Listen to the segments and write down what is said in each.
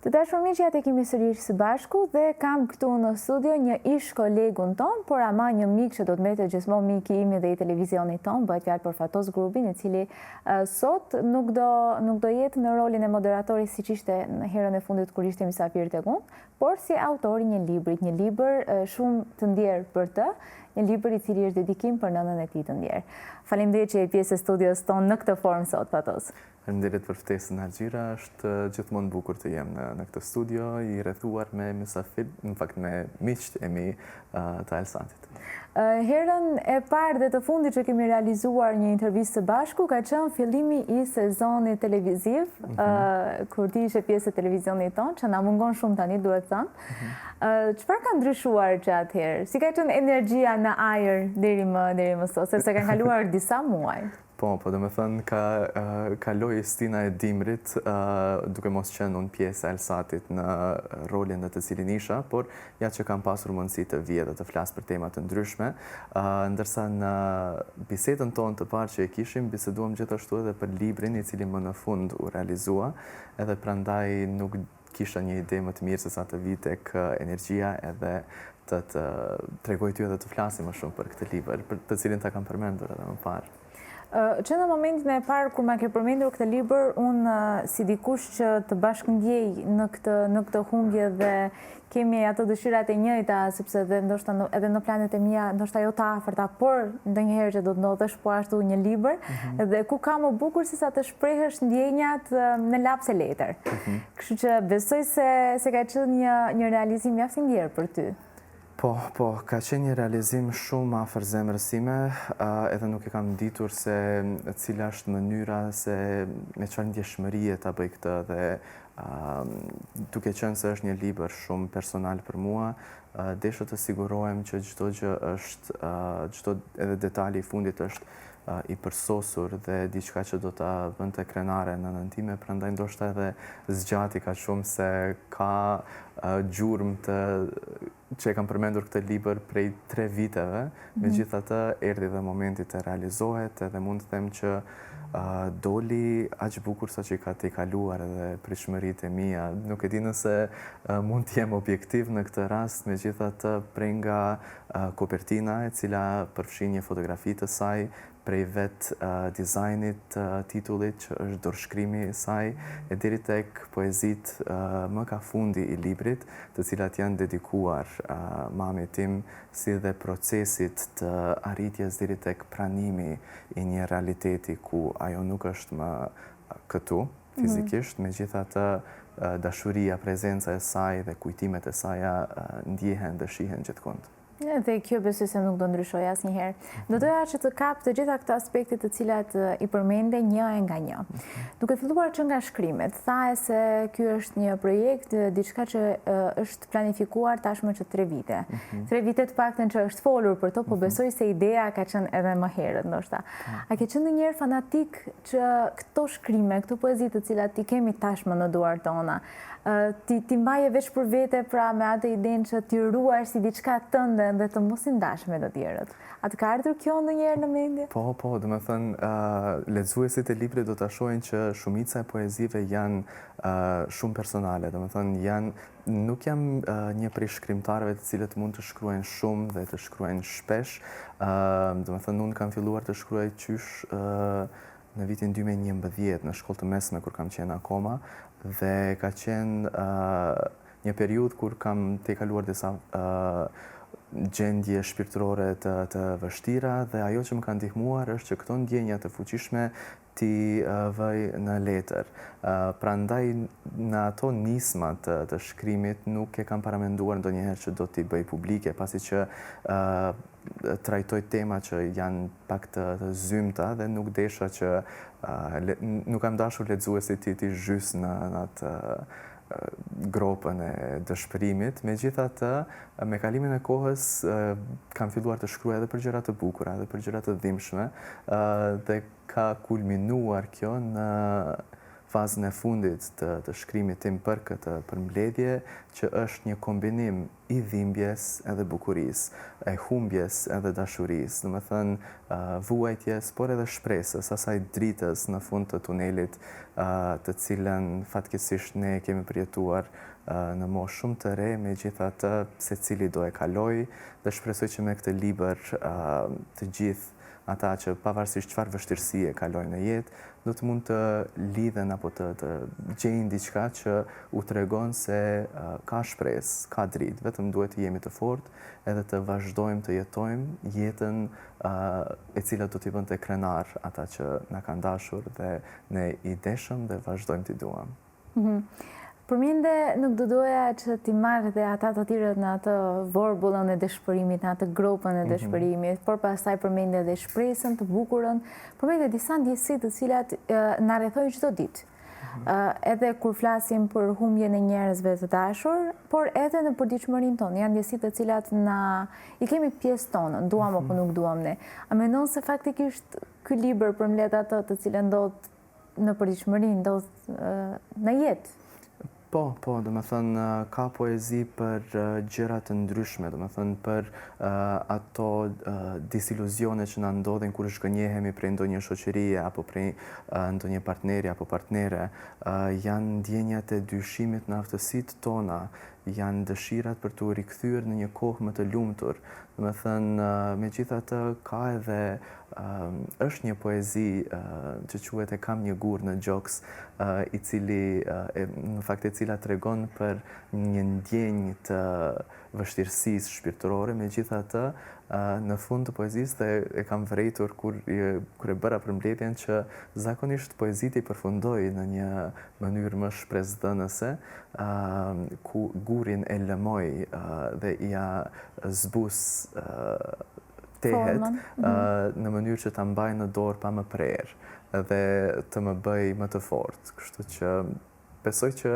Të dashur miq, ja tek jemi sërish së bashku dhe kam këtu në studio një ish kolegun tonë, por ama një mik që do të mbetet gjithmonë mik i imi dhe i televizionit tonë, bëhet fjalë për Fatos Grubin, i cili sot nuk do nuk do jetë në rolin e moderatorit siç ishte në herën e fundit kur ishte mysafir tek unë, por si autor i një librit, një libër shumë të ndjerë për të, një libër i cili është dedikim për nënën e tij të ndjerë. Faleminderit që je pjesë e studios tonë në këtë formë sot, Fatos. Faleminderit për ftesën Argjira, është gjithmonë bukur të jem në në këtë studio i rrethuar me mysafir, në fakt me miqtë e mi të Alsatit. Herën e parë dhe të fundit që kemi realizuar një intervistë së bashku ka qenë fillimi i sezonit televiziv, mm -hmm. kur ti ishe pjesë e televizionit tonë, që na mungon shumë tani, duhet thënë. Mm -hmm. Çfarë ka ndryshuar që atëherë? Si ka qenë energjia në ajër deri më deri më sot, sepse kanë kaluar disa muaj? Po, po, domethënë ka kaloi stina e dimrit duke mos qenë unë pjesë e Alsatit në rolin në të cilin isha, por ja që kam pasur mundësi të vij edhe të flas për tema të ndryshme, ndërsa në bisedën tonë të parë që e kishim, biseduam gjithashtu edhe për librin i cili më në fund u realizua, edhe prandaj nuk kisha një ide më të mirë se sa të vij tek energjia edhe të të tregoj ty edhe të flasim më shumë për këtë libër, për të cilin ta kam përmendur edhe më parë. Që në momentin e parë kur ma ke përmendur këtë libër, unë si dikush që të bashkëndjej në këtë në këtë humbje dhe kemi ato dëshirat e njëjta, sepse dhe ndoshta në, edhe në planet e mia, ndoshta jo të afërta, por ndonjëherë që do të ndodhë është po ashtu një libër, mm -hmm. dhe ku ka më bukur se sa të shprehësh ndjenjat në laps e letër. Mm -hmm. Kështu që besoj se se ka qenë një një realizim mjaft i ndjerë për ty. Po, po, ka qenë një realizim shumë afër zemrës sime, edhe nuk e kam ditur se cila është mënyra se me çfarë ndjeshmërie ta bëj këtë dhe duke qenë se është një libër shumë personal për mua, desha të sigurohem që çdo gjë është, çdo edhe detali i fundit është i përsosur dhe diçka që do ta bënte krenare nënën time, prandaj ndoshta edhe zgjati kaq shumë se ka gjurmë të që e kam përmendur këtë libër prej tre viteve, mm -hmm. megjithatë erdhi dhe momenti të realizohet edhe mund të them që doli aq bukur sa që i ka tejkaluar edhe pritshmëritë e mia. Nuk e di nëse mund të jem objektiv në këtë rast, megjithatë prej nga Kopertina, e cila përfshin një fotografi të saj, prej vetë dizajnit të titullit që është dorëshkrimi i saj, e deri tek poezitë më ka fundi i librit, të cilat janë dedikuar mamit tim, si dhe procesit të arritjes deri tek pranimi i një realiteti ku ajo nuk është më këtu, fizikisht, megjithatë dashuria, prezenca e saj dhe kujtimet e saja ndjehen dhe shihen gjithkund. Dhe kjo besoj se nuk do ndryshojë asnjëherë. Do doja që të kap të gjitha këto aspekte të cilat i përmende një e nga një. Duke filluar që nga shkrimet, thae se ky është një projekt, diçka që është planifikuar tashmë që tre vite. Mhm. Tre vite të paktën që është folur për to, po mhm. besoj se ideja ka qenë edhe më herët ndoshta. A ke qenë ndonjëherë fanatik që këto shkrime, këto poezi të cilat i kemi tashmë në duart tona, t'i t'i mbaje veç për vete, pra me atë idenë që t'i ruash si diçka tënde dhe të mos i ndash me të tjerët. A të ka ardhur kjo ndonjëherë në mendje? Po, po, domethënë, lexuesit e librit do ta shohin që shumica e poezive janë shumë personale, domethënë janë Nuk jam një prej shkrimtarëve të cilët mund të shkruajnë shumë dhe të shkruajnë shpesh. Domethënë, unë kam filluar të shkruaj qysh në vitin 2011, në shkollë të mesme kur kam qenë akoma, dhe ka qenë një periudhë kur kam tejkaluar disa gjendje shpirtërore të, të vështira dhe ajo që më ka ndihmuar është që këto ndjenja të fuqishme t'i vëj në letër. Prandaj në ato nisma të, të shkrimit nuk e kam paramenduar ndonjëherë që do t'i bëj publike, pasi që trajtoj tema që janë pak të, të zymta dhe nuk desha që le, nuk kam dashur lexuesit t'i t'i zhys në, në atë gropën e dëshpërimit. Megjithatë, me kalimin e kohës kam filluar të shkruaj edhe për gjëra të bukura, edhe për gjëra të dhimbshme, dhe Ka kulminuar kjo në fazën e fundit të, të shkrimit tim për këtë përmbledhje, që është një kombinim i dhimbjes edhe bukurisë, e humbjes edhe dashurisë, domethënë vuajtjes, por edhe shpresës, asaj dritës në fund të tunelit, të cilën fatkeqësisht ne e kemi përjetuar në moshë shumë të re, megjithatë secili do e kalojë dhe shpresoj që me këtë libër të gjithë ata që pavarësisht çfarë vështirësie kalojnë në jetë, do të mund të lidhen apo të, të gjejnë diçka që u tregon se ka shpresë, ka dritë, vetëm duhet të jemi të fortë edhe të vazhdojmë të jetojmë jetën e cila do t'i bënte krenar ata që na kanë dashur dhe ne i deshëm dhe vazhdojmë t'i duam. Mhm. Përmende nuk do doja që t'i marr dhe ata të tjerët në atë vorbullën e dëshpërimit, në atë gropën e mhm. dëshpërimit, por pastaj përmende dhe shpresën, të bukurën, përmende disa ndjesi të cilat na rrethojnë çdo ditë. Mhm. Edhe kur flasim për humbjen e njerëzve të dashur, por edhe në përditshmërinë tonë, janë ndjesi të cilat na i kemi pjesë tonë, duam apo nuk duam ne. A mendon se faktikisht ky libër përmbledh atë të cilën ndodh në përditshmëri, ndodh në jetë. Po, po, domethënë, ka poezi për gjëra të ndryshme, domethënë, për ato disiluzione që na ndodhin kur zhgënjehemi prej ndonjë shoqërie apo prej ndonjë partneri apo partnere, janë ndjenjat e dyshimit në aftësitë tona, janë dëshirat për t'u rikthyer në një kohë më të lumtur. Domethënë, megjithatë, ka edhe Është një poezi që quhet E kam një gur në gjoks, i cili në fakt e cila tregon për një ndjenjë të vështirësisë shpirtërore, megjithatë në fund të poezisë dhe e kam vërejtur kur kur e bëra përmbledhjen që zakonisht poezitë i përfundoj në një mënyrë më shpresëdhënëse, ku gurin e lëmoj dhe ia zbus tehet mhm. në mënyrë që ta mbaj në dorë pa më prerë dhe të më bëjë më të fortë. Kështu që besoj që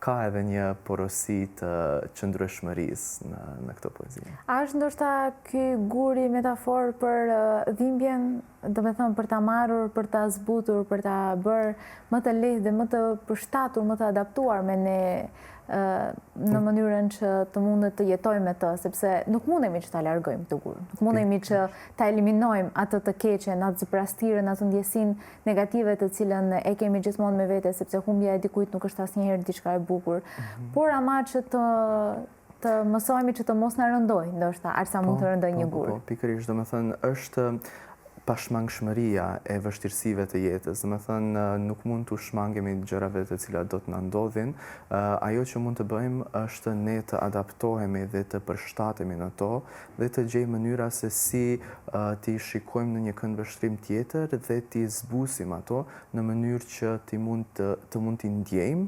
ka edhe një porosi të qëndrueshmërisë në, në këtë poezi. A është ndoshta ky guri metaforë për dhimbjen, domethënë për ta marrur, për ta zbutur, për ta bërë më të lehtë dhe më të përshtatur, më të adaptuar me ne në mënyrën që të mundet të jetojmë me të, sepse nuk mundemi që ta largojmë këtë gur, nuk mundemi që ta eliminojmë atë të keqen, atë zbrastirën, atë ndjesinë negative të cilën e kemi gjithmonë me vete, sepse humbja e dikujt nuk është asnjëherë diçka e bukur. Mhm. Por ama që të të mësohemi që të mos na rëndojë, ndoshta, aq sa mund të po, rëndojë një po, po, gur. Po, pikërisht, domethënë, është pashmangshmëria e vështirësive të jetës, domethënë nuk mund t'u shmangemi gjërave të cilat do të na ndodhin, ajo që mund të bëjmë është ne të adaptohemi dhe të përshtatemi në to dhe të gjejmë mënyra se si t'i shikojmë në një këndvështrim tjetër dhe t'i zbusim ato në mënyrë që t'i mund të, të mund t'i ndjejmë,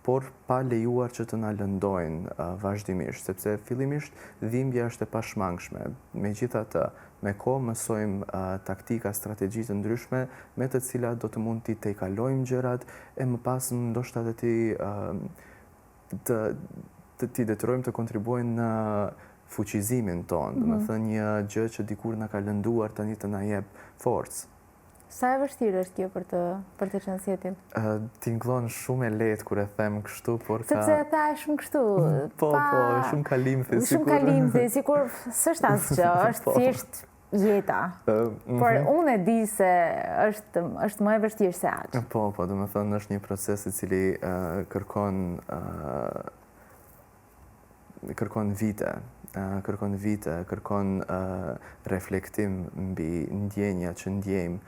por pa lejuar që të na lëndojnë vazhdimisht, sepse fillimisht dhimbja është e pashmangshme. Megjithatë, me kohë mësojmë taktika, strategji të ndryshme me të cilat do të mund t'i tejkalojmë gjërat e më pas ndoshta edhe t'i të të t'i detyrojmë të kontribuojnë në fuqizimin tonë, mhm. domethënë një gjë që dikur na ka lënduar tani të na jep forcë. Sa e vështirë është kjo për të për të qenë si e tillë? Tingëllon shumë e lehtë kur e them kështu, por ka Sepse e tha shumë kështu. Po, pa... po, shumë kalimthi sikur. Shumë kalimthi, sikur s'është asgjë, është po. thjesht jeta. Mm -hmm. Por unë e di se është është më e vështirë se aq. Po, po, domethënë është një proces i cili uh, kërkon uh, kërkon vite, kërkon vite, kërkon reflektim mbi ndjenjat që ndjejmë,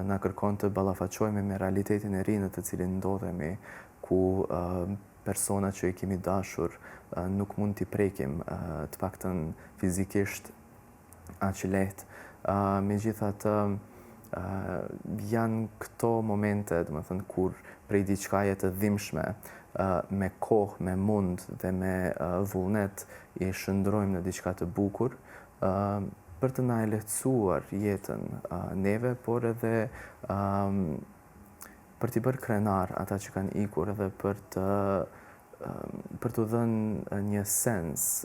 na kërkon të ballafaqohemi me realitetin e ri në të cilin ndodhemi, ku persona që i kemi dashur nuk mund t'i prekim, të paktën fizikisht aq lehtë. Megjithatë, janë këto momente, domethënë, kur prej diçkaje të dhimbshme, me kohë, me mund dhe me vullnet i shndërrojmë në diçka të bukur, për të na e lehtësuar jetën neve, por edhe për t'i bërë krenar ata që kanë ikur dhe për të për t'u dhënë një sens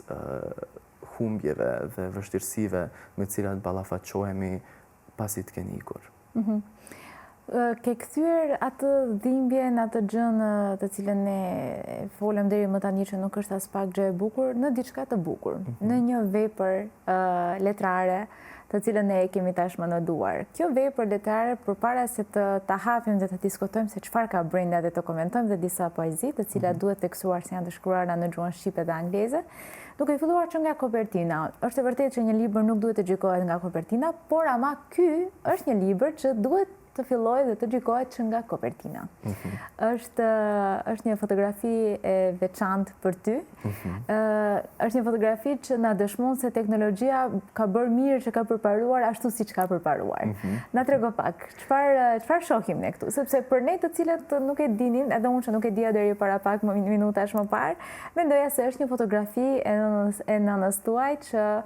humbjeve dhe vështirësive me të cilat ballafaqohemi pasi të kenë ikur. Mhm. Ke kthyer atë dhimbjen, atë gjënë të cilën ne folëm deri më tani që nuk është aspak gjë e bukur, në diçka të bukur, mm -hmm. në një vepër uh, letrare të cilën ne e kemi tashmë në duar. Kjo vepër letrare përpara se të ta hapim dhe të diskutojmë se çfarë ka brenda dhe të komentojmë dhe disa poezi, të cilat mm -hmm. duhet theksuar se janë të shkruara në gjuhën shqipe dhe angleze, duke filluar që nga kopertina. Është e vërtetë që një libër nuk duhet të gjykohet nga kopertina, por ama ky është një libër që duhet të fillojë dhe të gjykohet që nga kopertina. Mm -hmm. është, është një fotografi e veçantë për ty. Mm -hmm. është një fotografi që na dëshmon se teknologjia ka bërë mirë që ka përparuar ashtu siç ka përparuar. Mm -hmm. Na trego pak, çfarë çfarë shohim ne këtu? Sepse për ne të cilët nuk e dinin, edhe unë që nuk e dija deri para pak minutash më parë, mendoja se është një fotografi e nënës, e nënës tuaj që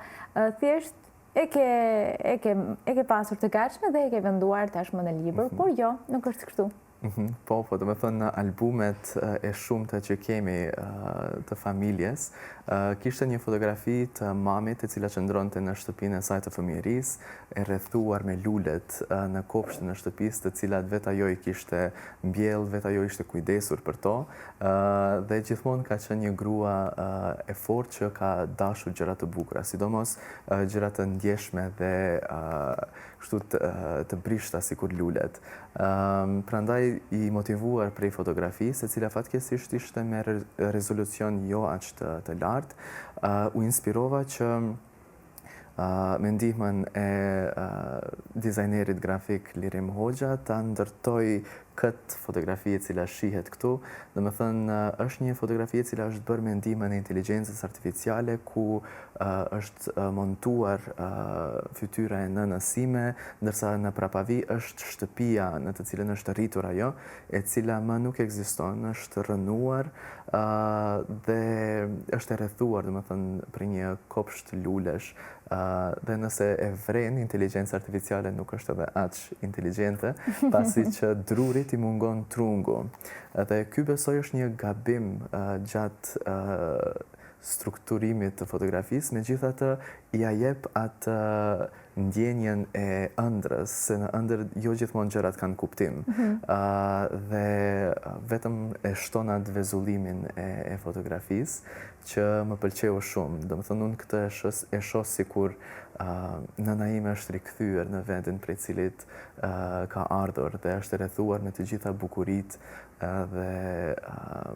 thjesht E ke, e ke, e ke pasur të gatshme dhe e ke venduar tashmë në libër, mm -hmm. por jo, nuk është kështu. Mm -hmm. Po, po, domethënë në albumet e shumta që kemi të familjes, kishte një fotografi të mamit e cila qëndronte në shtëpinë e saj të fëmijërisë, e rrethuar me lulet në kopshtin e shtëpisë, të cilat vetë ajo i kishte mbjellë, vetë ajo ishte kujdesur për to, dhe gjithmonë ka qenë një grua e fortë që ka dashur gjëra të bukura, sidomos gjëra të ndjeshme dhe kështu të, të brishta sikur lulet. Prandaj i motivuar prej fotografisë, e cila fatkeqësisht ishte me rezolucion jo aq të, të lartë, u inspirova që me ndihmën e dizajnerit grafik Lirim Hoxha ta ndërtoj këtë fotografi e cila shihet këtu, domethënë është një fotografi e cila është bërë me ndihmën e inteligjencës artificiale ku është montuar fytyra e nënës sime, ndërsa në prapavijë është shtëpia në të cilën është rritur ajo, e cila më nuk ekziston, është rrënuar dhe është e rrethuar, domethënë, prej një kopsht lulesh dhe nëse e vren inteligjenca artificiale nuk është edhe aq inteligjente, pasi që drurit i mungon trungu. Dhe ky besoj është një gabim gjatë strukturimit të fotografisë, megjithatë ia jep atë ndjenjën e ëndrrës, se në ëndërr jo gjithmonë gjërat kanë kuptim. Mm -hmm. dhe vetëm e shton atë vezullimin e, e fotografisë, që më pëlqeu shumë. Domethënë unë këtë e shoh, e shoh sikur uh, nëna ime është rikthyer në vendin prej cilit uh, ka ardhur dhe është rrethuar me të gjitha bukuritë uh, dhe uh,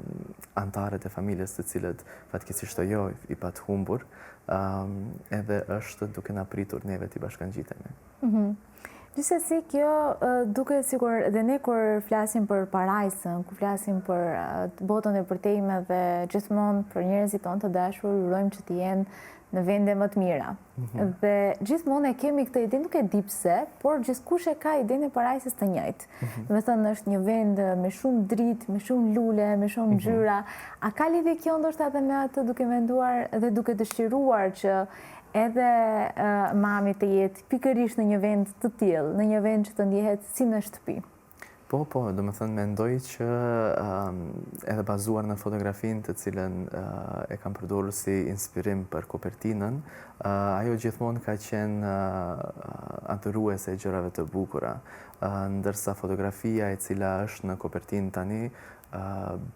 anëtarët e familjes të cilët fatkeqësisht ajo i pat humbur, um, edhe është duke na pritur neve t'i bashkangjitemi. Mm -hmm. Gjithsesi kjo duket sikur dhe ne kur flasim për parajsën, kur flasim për botën e përtejme dhe gjithmonë për njerëzit tonë të dashur, urojmë që të jenë në vende më të mira. Mm -hmm. Dhe gjithmonë e kemi këtë ide, nuk e di pse, por gjithkush e ka idenë e parajsës të njëjtë. Mm -hmm. Domethënë është një vend me shumë dritë, me shumë lule, me shumë mhm. ngjyra. Mm -hmm. A ka lidhje kjo ndoshta edhe me atë duke menduar dhe duke dëshiruar që edhe mami të jetë pikërisht në një vend të tillë, në një vend që të ndjehet si në shtëpi. Po, po, domethënë mendoj që edhe bazuar në fotografinë të cilën e kam përdorur si inspirim për kopertinën, ajo gjithmonë ka qenë adhuruese e gjërave të bukura. Ndërsa fotografia e cila është në kopertinë tani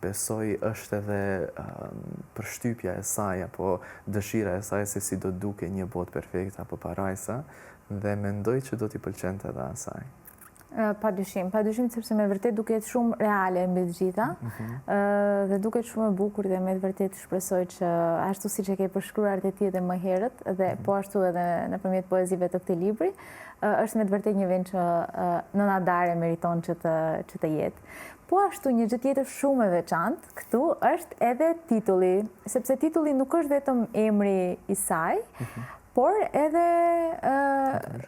besoj është edhe përshtypja e saj apo dëshira e saj se si do dukej një botë perfekte apo parajsa dhe mendoj që do t'i pëlqente edhe asaj. Pa dyshim, pa dyshim sepse me vërtet duket shumë reale mbi të gjitha mm -hmm. dhe duket shumë e bukur dhe me të vërtet shpresoj që ashtu siç e ke përshkruar dhe ti edhe më herët dhe mm -hmm. po ashtu edhe nëpërmjet poezive të këtij libri, është me të vërtet një vend që Nëna Dare meriton që të që të jetë. Po ashtu një gjë tjetër shumë e veçantë këtu është edhe titulli, sepse titulli nuk është vetëm emri i saj, mhm. por edhe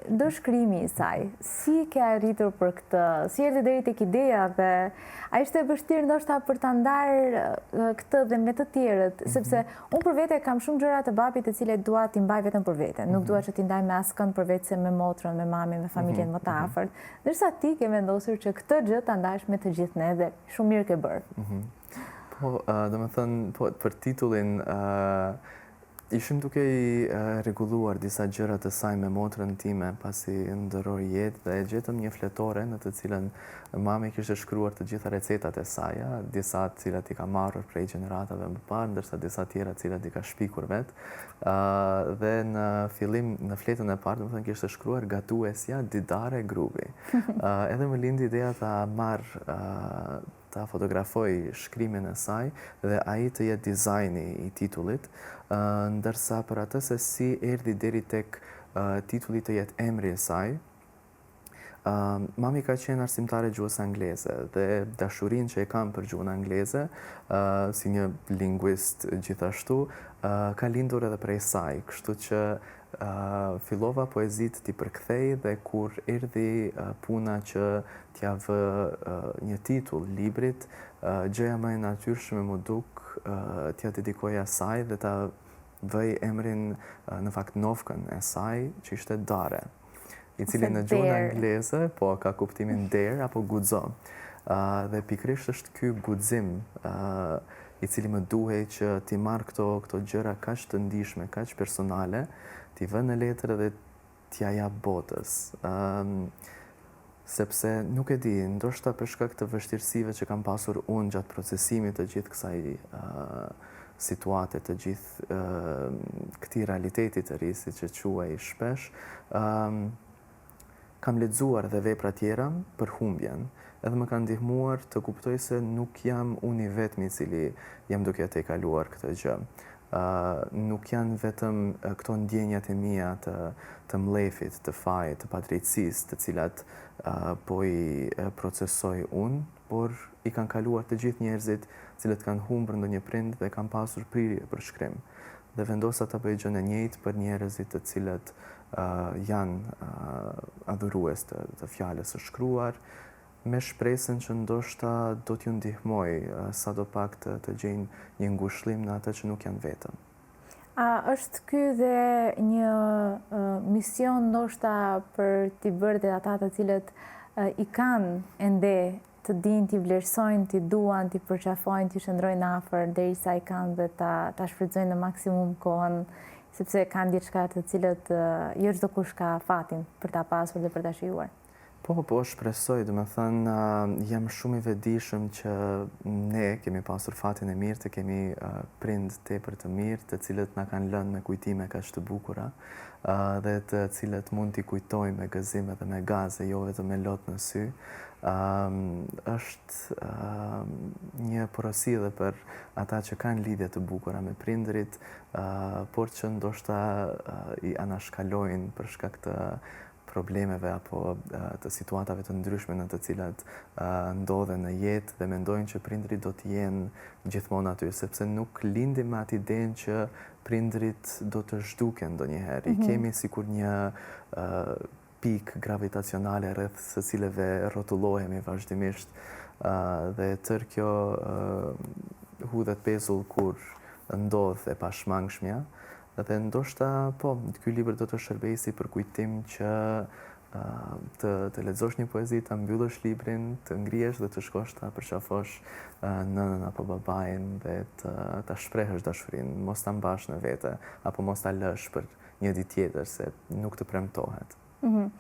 dorëshkrimi i saj. Si ke arritur për këtë? Si erdhe deri tek ideja dhe a ishte e vështirë ndoshta për ta ndarë këtë dhe me të tjerët, mhm. sepse unë për vete kam shumë gjëra të babit të cilat dua t'i mbaj vetëm për vete, nuk dua mhm. që t'i ndaj me askënd përveçse me motrën, me mamin, me familjen më të afërt. Ndërsa ti ke vendosur që këtë gjë ta ndash me të gjithë ne dhe shumë mirë ke bërë. Mm -hmm. Po, domethënë, po, për titullin, Ishim duke i rregulluar disa gjëra të saj me motrën time pasi ndërroi jetë dhe e gjetëm një fletore në të cilën mami kishte shkruar të gjitha recetat e saja, disa të cilat i ka marrur prej gjeneratave më parë, ndërsa disa tjera të cilat i ka shpikur vetë. Dhe në fillim, në fletën e parë, domethënë kishte shkruar gatuesja Didare Grubi. Edhe më lindi ideja ta marr ta fotografoj shkrimin e saj dhe ai të jetë dizajni i titullit, ndërsa për atë se si erdhi deri tek titulli të jetë emri i saj, mami ka qenë arsimtare e gjuhës angleze dhe dashurinë që e kam për gjuhën angleze, si një linguist gjithashtu, ka lindur edhe prej saj, kështu që fillova poezitë t'i përkthej dhe kur erdhi puna që t'ia vë një titull librit, gjëja më e natyrshme m'u duk t'ia dedikoj asaj dhe ta vëj emrin, në fakt nofkën e saj, që ishte Dare, i cili në gjuhën angleze, po, ka kuptimin dare apo guxo. Dhe pikërisht është ky guxim i cili më duhej që t'i marr këto këto gjëra kaq të ndjeshme, kaq personale, t'i vë në letër dhe t'ia jap botës. Sepse nuk e di, ndoshta për shkak të vështirësive që kam pasur unë gjatë procesimit të gjithë kësaj situate, të gjithë këtij realiteti të ri, siç e quaj shpesh, kam lexuar dhe vepra tjera për humbjen, edhe më kanë ndihmuar të kuptoj se nuk jam unë i vetmi i cili jam duke e tejkaluar këtë gjë. Nuk janë vetëm këto ndjenjat e mia të të mllefit, të fajit, të padrejtësisë, të cilat po i procesoj unë, por i kanë kaluar të gjithë njerëzit, të cilët kanë humbur ndonjë prind dhe kanë pasur prirje për shkrim. Dhe vendosa ta bëj gjënë e njëjtë për njerëzit të cilët janë adhurues të, të fjalës së shkruar, me shpresën që ndoshta do t'ju ndihmojë sado pak të, të gjejnë një ngushëllim në atë që nuk janë vetëm. A është ky dhe një mision ndoshta për t'i bërë dhe ata të cilët i kanë ende të dinë t'i vlerësojnë, t'i duan, t'i përqafojnë, t'i qëndrojnë afër derisa i kanë dhe ta ta shfrytëzojnë në maksimum kohën, sepse kanë diçka të cilët jo çdokush ka fatin për ta pasur dhe për ta shijuar. Po, po, shpresoj, domethënë, jam shumë i vetëdijshëm që ne kemi pasur fatin e mirë të kemi prind tepër të mirë, të cilët na kanë lënë me kujtime kaq të bukura, dhe të cilët mund t'i kujtojmë me gëzim edhe me gaz e jo vetëm me lot në sy. Është një porosi edhe për ata që kanë lidhje të bukura me prindërit, por që ndoshta i anashkalojnë për shkak të problemeve apo të situatave të ndryshme në të cilat ndodhen në jetë dhe mendojnë që prindërit do të jenë gjithmonë aty, sepse nuk lindim me atë idenë që prindërit do të zhduken ndonjëherë. I mhm. kemi sikur një pikë gravitacionale rreth së cilëve rrotullohemi vazhdimisht dhe tërë kjo hudhet pezull kur ndodh e pashmangshmja. Dhe ndoshta, po, ky libër do të shërbejë si përkujtim që të të lexosh një poezi, ta mbyllësh librin, të ngrihesh dhe të shkosh ta përqafosh nënën apo babain dhe të ta shprehësh dashurinë, mos ta mbash në vete apo mos ta lësh për një ditë tjetër se nuk të premtohet. Mhm.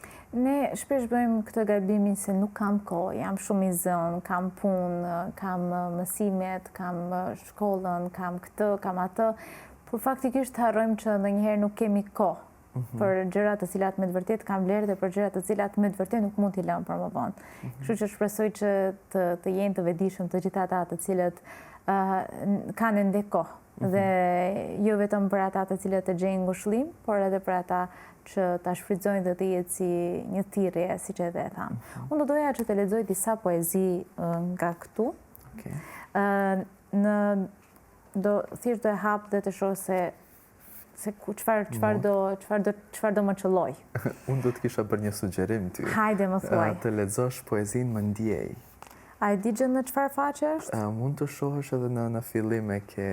Ne shpesh bëjmë këtë gabimin se nuk kam kohë, jam shumë i zënë, kam punë, kam mësimet, kam shkollën, kam këtë, kam atë, por faktikisht harrojmë që ndonjëherë nuk kemi kohë mhm. për gjëra të cilat me të vërtetë kanë vlerë dhe për gjëra të cilat me të vërtetë nuk mund t'i lëmë për më vonë. Mhm. Kështu që shpresoj që të, të jenë të vetëdijshëm të gjithë ata të cilët uh, kanë ende kohë. Mhm. Dhe jo vetëm për ata të cilët të gjejnë ngushëllim, por edhe për ata që ta shfrytëzojnë dhe të jetë si një thirrje, siç edhe e thamë. Mhm. Unë do doja që të lexoj disa poezi nga këtu. Okay. Në do thjesht do e hap dhe të shoh se se ku çfarë çfarë do çfarë do çfarë do më qëllojë. Unë do të kisha bërë një sugjerim ty. Hajde më thuaj. Të lexosh poezinë Më ndjej. A e di gjë në çfarë faqe është? Mund të shohësh edhe në në fillim e ke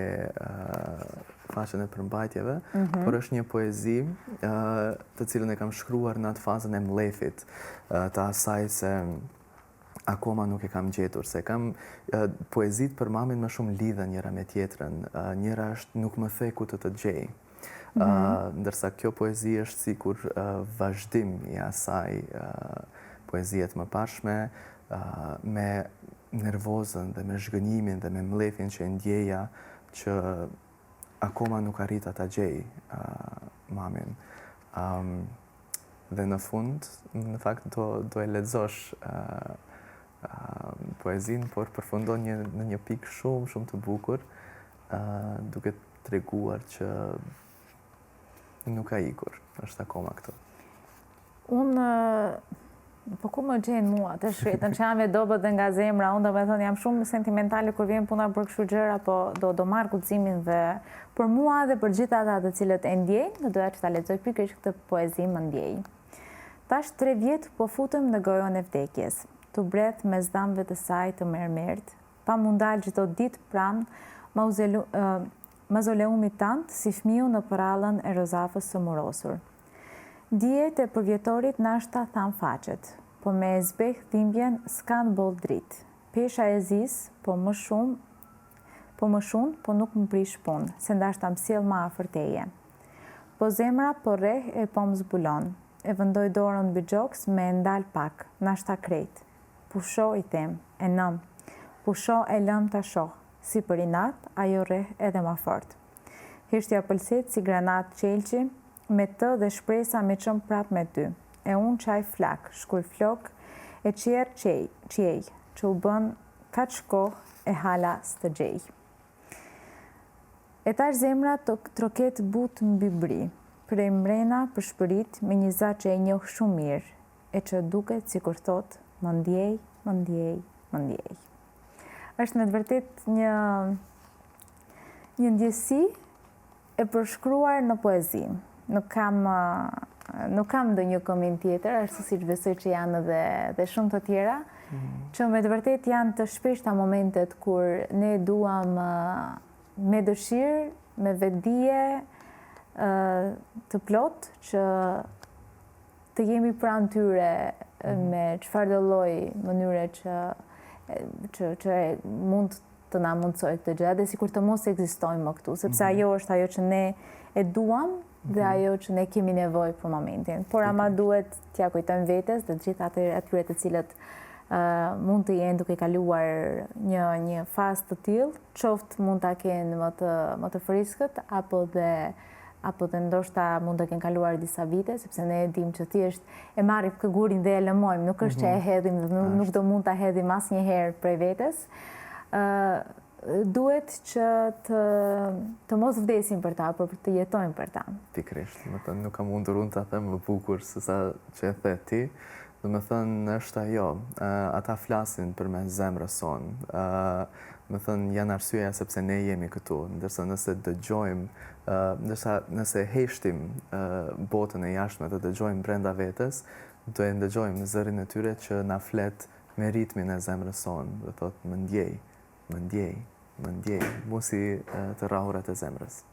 faqen e përmbajtjeve, mm -hmm. por është një poezi të cilën e kam shkruar në atë fazën e mllefit, të asaj se akoma nuk e kam gjetur, se kam poezitë për mamin më shumë lidhen njëra me tjetrën. Njëra është nuk më the ku të të gjej. Mm -hmm. Ndërsa kjo poezi është sikur vazhdim i asaj poezie të mëparshme me nervozën dhe me zhgënjimin dhe me mllefin që e ndjeja që akoma nuk arrita ta gjej mamin. Um, dhe në fund, në fakt do do e lexosh uh, uh, poezinë, por përfundon një në një pikë shumë shumë të bukur, uh, duke treguar që nuk ka ikur, është akoma këtu. Unë, po ku më gjen mua të shkretën, që jam e dobët dhe nga zemra, unë domethënë jam shumë sentimentale kur vjen puna për kështu gjëra, po do, do marr guximin dhe për mua dhe për gjithë ata të cilët e ndjejnë, do doja që ta lexoj pikërisht këtë poezi më ndjej. Tash tre vjet po futem në gojën e vdekjes, tu bredh mes dhambëve të saj të mermertë, pa m'u ndalë çdo ditë pranë mauzoleumit tand si fmiu në përrallën e Rozafës së murosur. Dijet e përvjetorit nashta thanë faqet, po me e zbeh dhimbjen s'kanë boll dritë. Pesha e zisë po më shumë po më shun po nuk më prish punë, se ndashta m'sjell ma afër teje. Po zemra po rreh e po m'zbulon. E vëndoj dorën mbi gjoks me e ndalë pak, nashta krejt. Pusho, i them, e nëmë. Pusho e lëmë ta shoh. Si për inat, ajo rreh edhe ma fort. Heshtja pëlset si granatë qelqi, me të dhe shpresa me qenë prapë me ty. E unë çaj flakë, shkul flokë e çjerr qiej, qiej, që u bënë kaq kohë e hala s'të gjej. E tash zemra troket butë mbi bri, prej mrena pëshpërit me një za që e njoh shumë mirë, e që duket sikur thotë, më ndjej, më ndjej, më ndjej. Është me të vërtetë një një ndjesi e përshkruar në poezi. Nuk kam nuk kam ndonjë koment tjetër, ashtu siç besoj që janë edhe dhe shumë të tjera, mm. që me të vërtetë janë të shpeshta momentet kur ne duam me dëshirë, me vetëdije të plotë që të jemi pranë tyre mhm. me çfarëdo lloj mënyre që që që mund të na mundësojë këtë gjë, edhe sikur të mos ekzistojmë më këtu, sepse mhm. ajo është ajo që ne e duam dhe mhm. ajo që ne kemi nevojë për momentin. Por ama duhet t'ia kujtojmë vetes dhe të gjithë atyre atyre të cilët uh, mund të jenë duke kaluar një një fazë të tillë, qoftë mund ta kenë më të më të freskët apo dhe apo dhe ndoshta mund të kenë kaluar disa vite, sepse ne e dimë që thjesht e marrim këtë gurin dhe e lëmojmë, nuk është që e mhm. hedhim dhe nuk, nuk do mund ta hedhim asnjëherë prej vetes. Ë duhet që të të mos vdesim për ta, por të jetojmë për ta. Pikërisht, domethënë nuk kam mundur unë ta them më bukur se sa që e the ti. Domethënë është ajo, ata flasin përmes zemrës sonë. Domethënë janë arsyeja sepse ne jemi këtu, ndërsa nëse dëgjojmë, ndërsa nëse heshtim botën e jashtme dhe dëgjojmë brenda vetes, do e ndëgjojmë zërin e tyre që na flet me ritmin e zemrës sonë dhe thotë më ndjej, më ndjej, më ndjej, mu si të rrahurat e zemrës.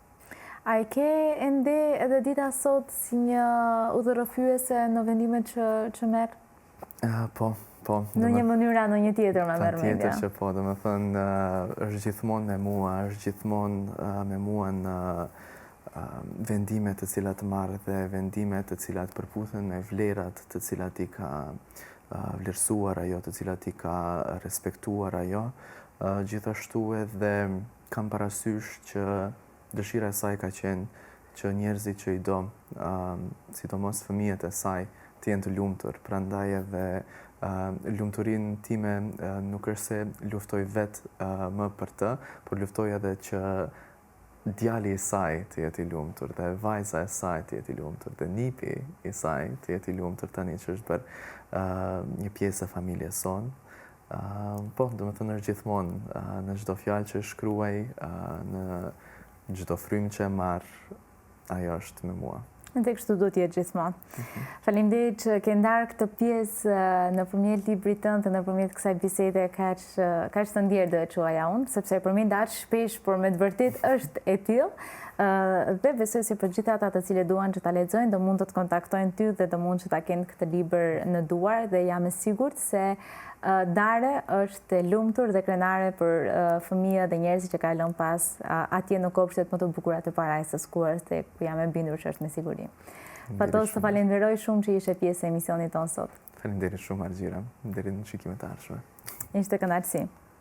A e ke ende edhe dita sot si një udhërrëfyese në vendimet që që merr? Po, po. Në një mënyrë a në një tjetër ma merr mendja. Patjetër që po, domethënë është gjithmonë me mua, është gjithmonë me mua në vendimet të cilat marr dhe vendimet të cilat përputhen me vlerat të cilat i ka vlerësuar ajo, të cilat i ka respektuar ajo. Gjithashtu edhe kam parasysh që dëshira e saj ka qenë që njerëzit që i do, sidomos fëmijët e saj, të jenë të lumtur. Prandaj edhe lumturinë time nuk është se luftoj vetë më për të, por luftoj edhe që djali i saj të jetë i lumtur dhe vajza e saj të jetë i lumtur dhe nipi i saj të jetë i lumtur tani që është bërë një pjesë e familjes sonë. Po, domethënë është gjithmonë në çdo fjalë që shkruaj, në çdo frymë që e marr, ajo është me mua. Dhe kështu duhet të jetë gjithmonë. Mhm. Faleminderit që ke ndarë këtë pjesë nëpërmjet librit tënd dhe nëpërmjet kësaj bisede kaq kaq të ndjerë do e quaja unë, sepse e përmenda aq shpesh, por me të vërtetë është e tillë. Dhe besoj se për gjithë ata të cilët duan që ta lexojnë, do mund të të kontaktojnë ty dhe do mund që ta kenë këtë libër në duar dhe jam e sigurt se Dare është e lumtur dhe krenare për fëmijët dhe njerëzit që ka lënë pas atje në kopshtet më të bukura të parajsës ku është dhe ku jam e bindur që është me siguri. Fatos, të falenderoj shumë që ishe pjesë e emisionit tonë sot. Faleminderit shumë Argjira, deri në shikimet e ardhshme. Ishte kënaqësi.